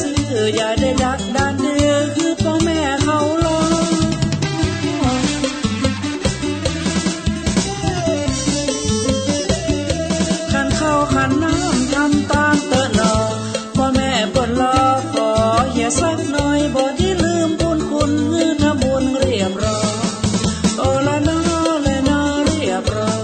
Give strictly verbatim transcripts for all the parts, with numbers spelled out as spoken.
ซื่อ อย่าได้ดักดานดื้อ คือป้อแม่เขาลอ ขันข้าวขันน้ำทำตานเต๊อะหนอ ป้อแม่เปิ้นลอ ขอเหียสักหน่อย บ่ดีลืมบุญคุณ หื้อทำบุญเรียบร้อย โอละนอ ละนอ เรียบร้อย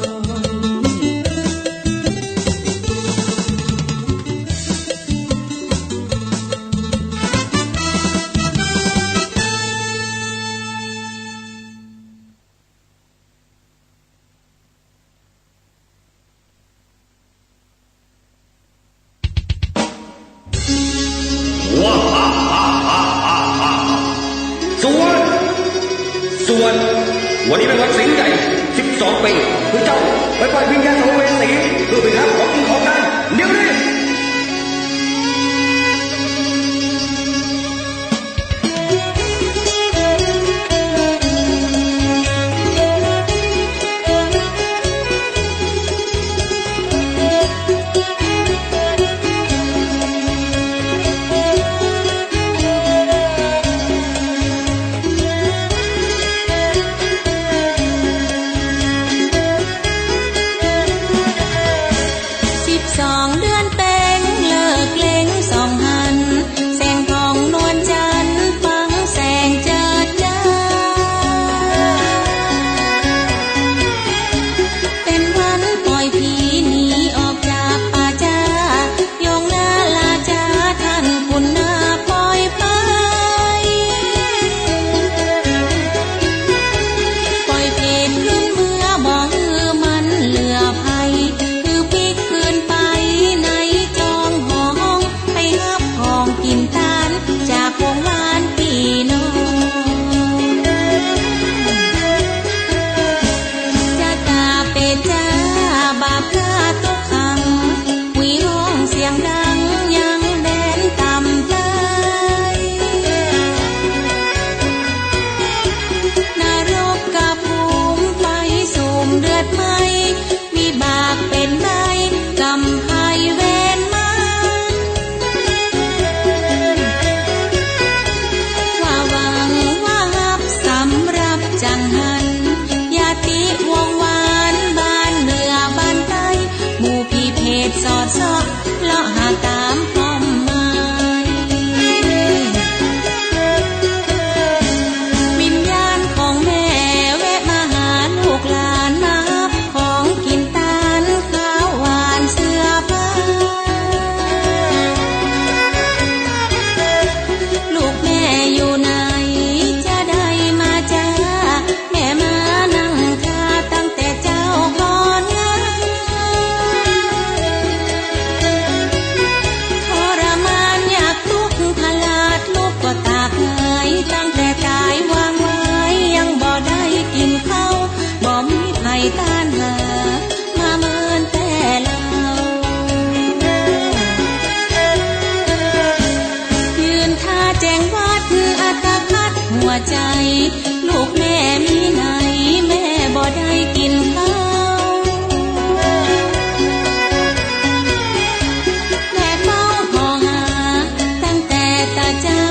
สวด สวด วันนี้เป๋นวันศีลใหญ่ สิบสองปี คือเจ้าไปปล่อยวิญญาณสัมภเวสี เพื่อไปหาของกิ๋นของตาน เดี๋ยวนี้ สิบสองเดือนเต็ง เลิกเล็งสองหัน แสงทองนวลจันทร์ ฟังแสงเจิดจ้า เป๋นวันปล่อยผีหนีออกจากป่าจ๊า ยงนาราจาต้านกุณาปล่อยไป ปล่อยเปรตคืนเมือ บ่หื้อมันเหลือภัย หื้อปิ๊กคืนไปในจองหอง ไปฮับของกิ๋นตานจากวงวานปี้น้อง จะต๋าเป๋นจ๊า บาปกาตกขัง หวีฮ้องเสียงดังยังแดนต่ำไป นรกกะภูมิไฟสุมเดือดไหม้ วิบากเป๋นใบ้กรรมภัยเวรมาร ว่าหวังว่าฮับสำหรับจังหัน ญาติวงวานบ้านเหนือบ้านใต้ หมู่ผีเปรตสอดเซาะ เลาะหาต๋ามป้อมไม้ วิญญาณของแม่แวะมาหาลูกหลาน มาฮับของกิ๋นตาน ข้าวหวานเสื้อผ้า ลูกแม่อยู่ไหน จะได้มาจ้า แม่มานั่งท่าตั้งแต่เจ๊าก่อนงาน ทรมานยากตุ๊กข์พลาดลุกก็ตากเหย ตั้งแต่ก๋ายวางไว้ยังบ่ได้กิ๋นข้าว บ่มีใผต้านหา มาเมินแต่เล่า ยืนท่าแจงวัดอัตคัดหัวใจ๋ ลูกแม่มีไหน แม่บ่ได้กิ๋นข้าว แม่เฝ้าผ่อหาตั้งแต่ตะเจ๊า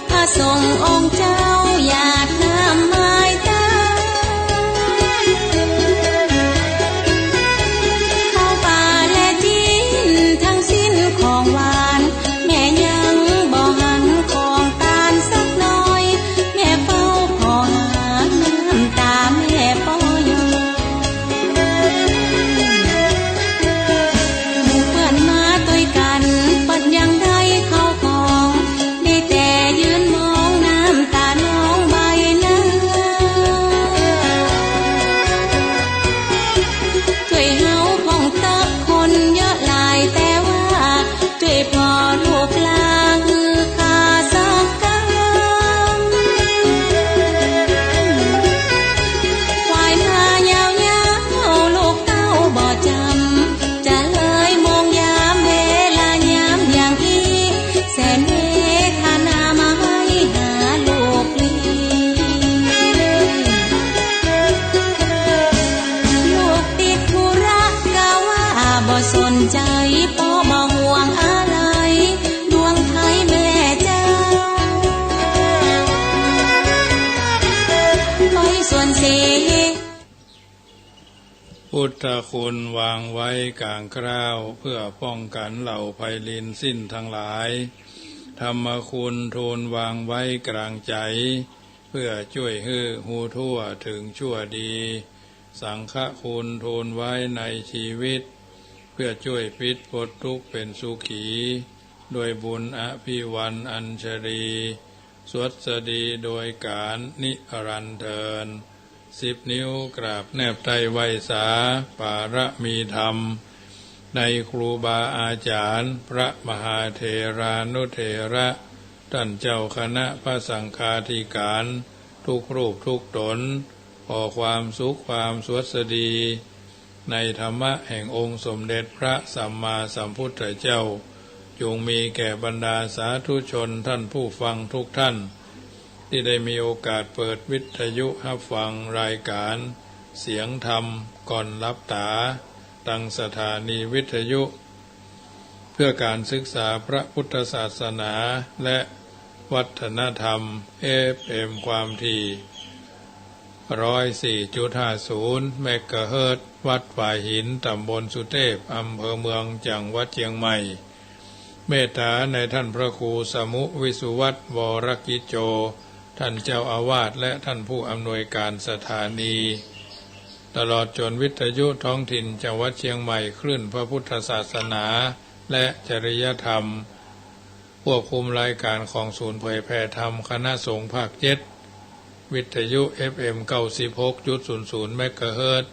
พระสงฆ์องค์เจ้าหยาดน้ำมายตา ข้าวป๋าและจิ๊น ทั้งสิ้นของหวาน แม่ยังบ่หันของตานสักหน่อย แม่เฝ้า พุทธคุณวางไว้ก๋างเกล้า เพื่อป้องกั๋นเหล่าภัยรินสิ้นตังหลาย ธรรมคุณทูลวางไว้ก๋างใจ๋ เพื่อจ้วยหื้อฮู้ทั่วเถิงชั่วดี สังฆคุณทูลไว้ในจีวิต เพื่อจ้วยปิดป๊นตุ๊กข์เป๋นสุขี ด้วยบุญอภิวันอัญชลี สวัสดีโดยก๋าลนิรันดร์เทอญ สิบนิ้วกราบแนบใต้ไหว้สา ปารมีธรรม ในครูบาอาจ๋ารย์ พระมหาเถรานุเถระ ต้านเจ้าคณะพระสังฆาธิก๋าน ทุกรูปทุกต๋น ขอความสุขความสวัสดี ในธรรมะแห่งองค์สมเด็จพระสัมมาสัมพุทธเจ้า จงมีแก่บรรดาสาธุชนต้านผู้ฟังทุกต้าน ตี้ได้มีโอกาสเปิดวิทยุฮับฟังรายก๋านเสียงธรรมก่อนหลับต๋า ตางสถานีวิทยุ เพื่อก๋านศึกษาพระพุทธศาสนาและวัฒนธรรม เอฟเอ็ม ความถี่ ร้อยสี่จุดห้าศูนย์ เมกะเฮิรตซ์ วัดฝายหิน ต๋ำบลสุเทพ อำเภอเมือง จังหวัดเจียงใหม่ เมตต๋าในต้านพระครูสมุห์ วิสุวัฒน์ วรกิจโจ ต้านเจ้าอาวาส และต้านผู้อำนวยก๋านสถานี ตลอดจ๋นวิทยุท้องถิ่นจังหวัดเจียงใหม่ คลื่นพระพุทธศาสนา และจริยธรรม ควบคุมรายก๋านของศูนย์เผยแผ่ธรรมคณะสงฆ์ภาคเจ็ด วิทยุ เอฟเอ็ม เก้าสิบหกจุดศูนย์ศูนย์ เมกะเฮิรตซ์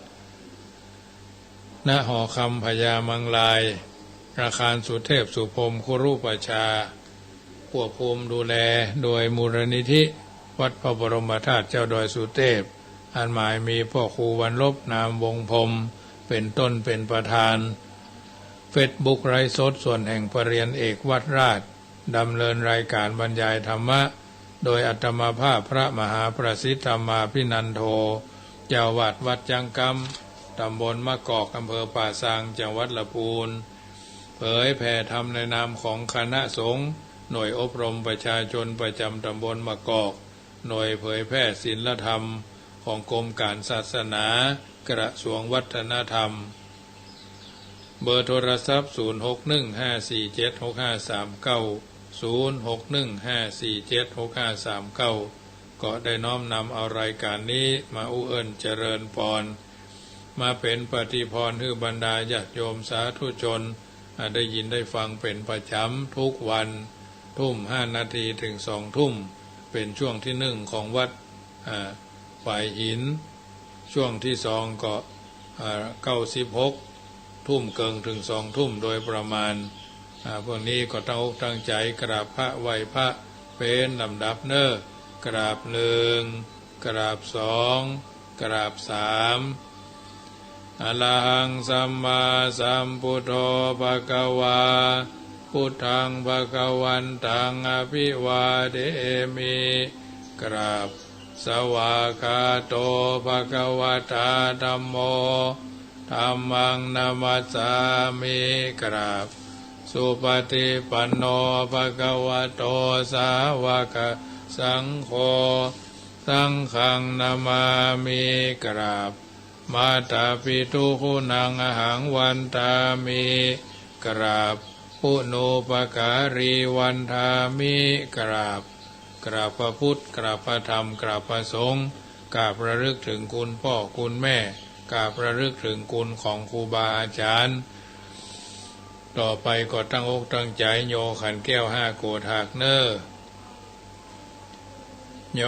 ณ หอคำพญามังราย อาคารสุเทพสุพรหมคุรูปชฌาย์ ควบคุมดูแลโดยมูลนิธิวัดพระบรมธาตุเจ้าดอยสุเทพ อันหมายมีพ่อครูวันลบ นามวงศ์พรหม เป๋นต้นเป๋นประธาน เฟซบุ๊กไลฟ์สด ส่วนแห่งปริญญาเอกวัดราช ดำเนินรายก๋านบรรยายธรรมะ โดยอาตมาภาพพระมหาประสิทธิ์ธรรมาภินันโท เจ้าอาวาสวัดจ๊างกำ ต๋ำบลมะกอก อำเภอป่าซาง จังหวัดละปูน เผยแผ่ธรรมในนามของคณะสงฆ์ หน่วยอบรมประชาชนประจ๋ำต๋ำบลมะกอก หน่วยเผยแผ่ศีลธรรมของกรมก๋านศาสนา กระทรวงวัฒนธรรม เบอร์โทรศัพท์ ศูนย์หกหนึ่งห้าสี่เจ็ดหกห้าสามเก้า ศูนย์หกหนึ่งห้าสี่เจ็ดหกห้าสามเก้า ก็ได้น้อมนำเอารายก๋านนี้มาอู้เอิ้นเจริญปอน มาเป๋นปฏิภรณ์หื้อบรรดาญาติโยมสาธุชน อ่า ได้ยินได้ฟังเป๋นประจ๋ำทุกวัน ทุ่มห้านาทีเถิงสองทุ่ม เป๋นช่วงตี้นึ่งของวัด อ่า ฝายหิน ช่วงตี้สองก็ อ่า เก้าสิบหก ทุ่มเกิ่งเถิงสองทุ่มโดยประมาณ อ่า พวกนี้ก็ตั้งอกตั้งใจ๋กราบพระไหว้พระเป๋นลำดับเน่อ กราบนึ่ง กราบสอง กราบสาม อะระหังสัมมาสัมพุทโธ ภะคะวา พุทธัง ภะคะวันตัง อะภิวาเทมิ กราบ สวากขาโต ภะคะวะตา ธัมโม ธัมมัง นะมัสสามิ กราบ สุปฏิปันโน ภะคะวะโต สาวกสังโฆ สังฆัง นะมามิ กราบ มาตาปิตุกูนัง อะหัง วันทามิ กราบ ปุณูปการี วันทามิ กราบ กราบพระพุทธ กราบพระธรรม กราบพระสงฆ์ กราบระลึกเถิงคุณพ่อคุณแม่ กราบระลึกเถิงคุณของครูบาอาจ๋ารย์ ต่อไปก็ตั้งอกตั้งใจ๋โยขันแก้วห้าโกฏฐากเน่อ โย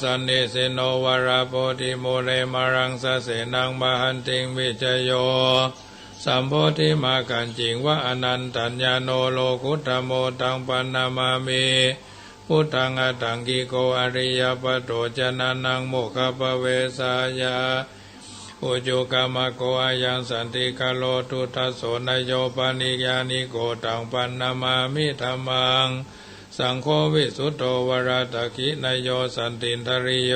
สันนิสินโน วะระโพธิมูเล มะรังสะเสนัง มะหันติง วิจโย สัมโพธิมาคัญจิง วะ อะนันตัญญาโณ โลกุตตะโม ตัง ปันนะมามิ พุทธัง อัตถังคิโก อะริยะปัจโจ จะนะนัง โมคคัพพะเวสายะ อุจุกัมมะโก อะยัง สันติกะโร ทุตถะโส นะโย ปะริญญาณิโก ตัง ปันนะมามิ ธัมมัง สังโฆ วิสุตโธ วะระตะขินะโย สันตินทะริโย